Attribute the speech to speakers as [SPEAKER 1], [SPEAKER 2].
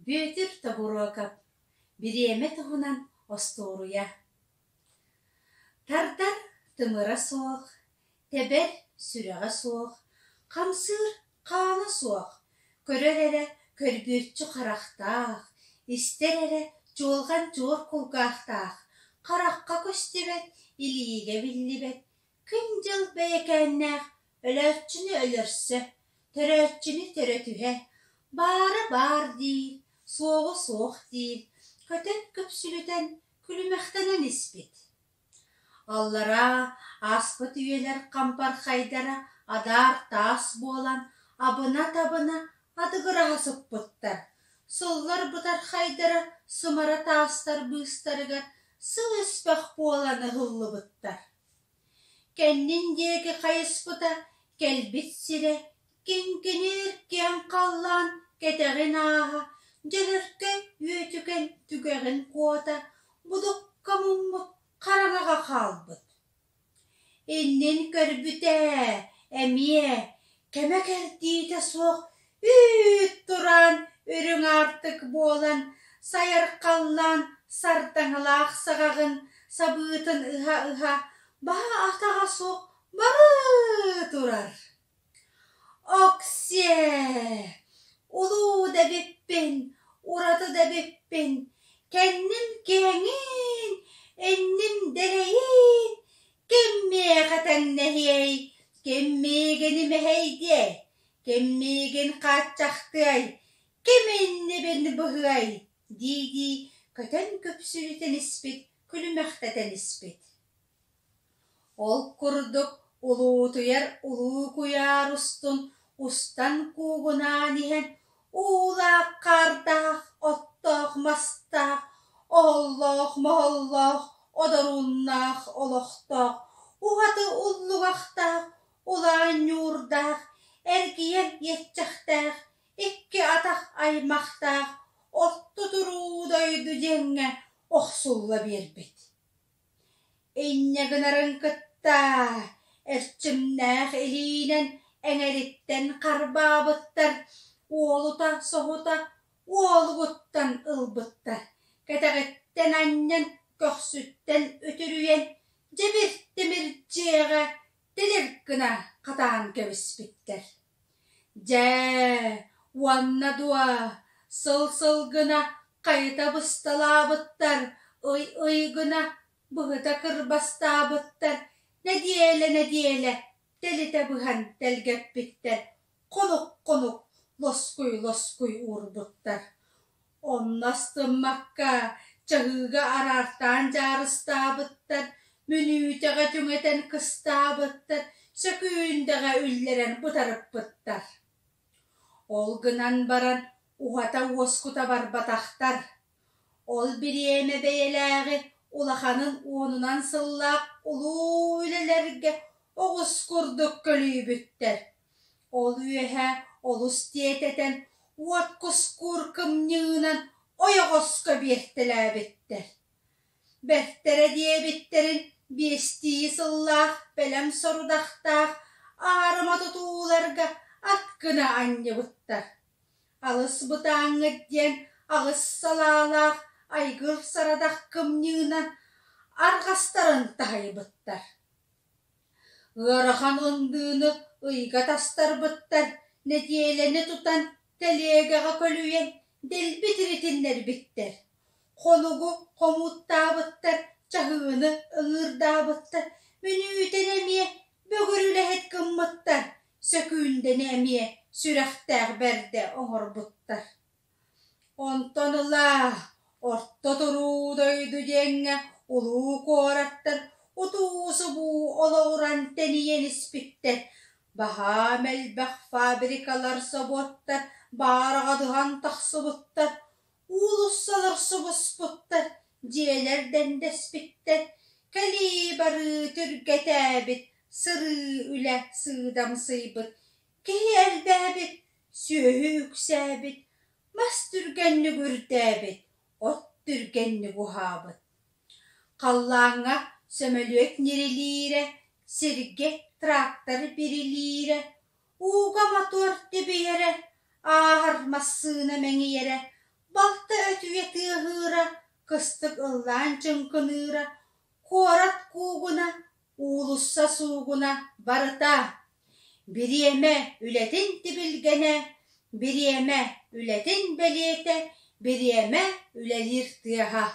[SPEAKER 1] Бүөтүр Тобуруокап Бириэмэ туһунан остуоруйа Тардар тымыра суох, тэбэр сүрэҕэ суох, хамсыыр хаана суох, көрөр эрэ көрбүөччү харахтаах, истэр эрэ чуолҕан чуор кулгаахтаах, харахха көстүбэт, илиигэ биллибэт, күн-дьыл бэйэкээннээх өлөөччүнү өлөрсө, төрөөччүнү төрөтүһэ, баары баар диир, суоҕу суох диир, көтөн көпсүлүтэн, күлүмэхтэнэн испит. Аллараа ааспыт үйэлэр хампархайдара адаар таас буолан, абына-табына адыгыраһа сыппыттар, сыллар бытархайдара сымара таастар быыстарыгар сыл өспөх буолан ыһыллыбыттар. Кэннин диэки хайыспыта, кэлбит сирэ киҥкиниир киэҥ халлаан кэтэҕин ааһа, дьөлөркөй үөтүкэн түгэҕин куота, будукка муммут хараҥаҕа хаалбыт. Иннин көрбүтэ эмиэ кэмэ кэрдиитэ суох үүт тураан үрүҥ аартык буолан сайархаллаан сардаҥалаах саҕаҕын сабыытын ыһа-ыһа баһа-атаҕа суох бары турар. Оксиэ! Улуу да эбиппин, ураты да эбиппин, кэнним киэҥин, инним дэлэйин, ким миэхэ тэҥнэһиэй, ким миигин мэһэйдиэй, ким миигин хааччахтыай, ким иннибин быһыай дии-дии көтөн көпсүрүтэн испит, күлүмэхтэтэн испит. Ол курдук улуутуйар улуу куйаар устун устан куугунаан иһэн уулаах-хаардаах, оттоох-мастаах, оһоллоох-моһоллоох, одорууннаах олохтоох, уһаты уллуҥахтаах, улаан ньуурдаах, эргийэр иэччэхтээх, икки атах аймахтаах орто туруу дойду диэҥҥэ охсулла биэрбит. Инньэ гынарын кытта эрчимнээх илиинэн эҥэриттэн харбаабыттар, уолута-соһута уолугуттан ылбыттар, кэтэҕиттэн анньан, көхсүттэн үтүрүйэн, дьэбир тимир дьиэҕэ тилир гына хатаан кэбиспиттэр. Дьэ, уонна дуо, сыл-сыл гына хайыта бысталаабыттар, ый-ый гына быһыта кырбастаабыттар, нэдиэлэ-нэдиэлэ тэлитэ быһан тэлгэппиттэр, хонук-хонук лоскуй-лоскуй уурбуттар. Онно астыммакка, чаһыыга араартаан дьаарыстаабыттар, мүнүүтэҕэ түҥэтэн кыстаабыттар, сөкүүндэҕэ үллэрэн бытарыппыттар. Ол гынан баран уһата-уоскута барбатахтар. Ол бириэмэ бэйэлээҕи улаханын уонунан сыллаах улуу үлэлэргэ оҕус курдук көлүйбүттэр. Ол үөһэ олус тиэтэтэн, уот кускуур кымньыынан ойоҕоско биэртэлээбиттэр. Бэртэрэ диэбиттэрин биэстии сыллаах бэлэм сорудахтаах аарыма тутууларга ат гына анньыбыттар. Алыс бытааҥҥыт диэн аҕыс салаалаах айгыр сарадах кымньыынан арҕастарын таһыйбыттар. Ыарахан ындыыны ыйга тастарбыттар, нэдиэлэни тутан тэлиэгэҕэ көлүйэн дэлби тиритиннэрбиттэр, хонугу хомууттаабыттар, чаһыыны ыҥыырдаабыттар, мүнүүтэни эмиэ бөгүр үлэһит гыммыттар, сөкүүндэни эмиэ сүрэхтээх бэрдэ оҥорбуттар. Онтон ыла Орто туруу дойду диэҥҥэ улуу куораттар утуу-субуу олоҕуран тэнийэн испиттэр. Баһаам элбэх фабрикалар, собуоттар баараҕадыһан тахсыбыттар, уулуссалар субуспуттар, дьиэлэр дэндэспиттэр, кэлии-барыы түргэтээбит, сырыы-үлэ сыыдамсыйбыт, киһи элбээбит, сүөһү үксээбит, мас түргэнник үрдээбит, от түргэнник уһаабыт. Халлааҥҥа сөмөлүөт ньирилиирэ, сиргэ трактор бирилиирэ, ууга мотуор тибийэрэ, ааһар массыына мэҥийэрэ. Балта өтүйэ тыаһыыра, кыстык ыллаан чыҥкыныыра, куорат куугуна, уулусса суугуна барыта. Бириэмэ үлэтин тибилгэнэ, бириэмэ үлэтин бэлиэтэ, бириэмэ үлэлиир тыаһа.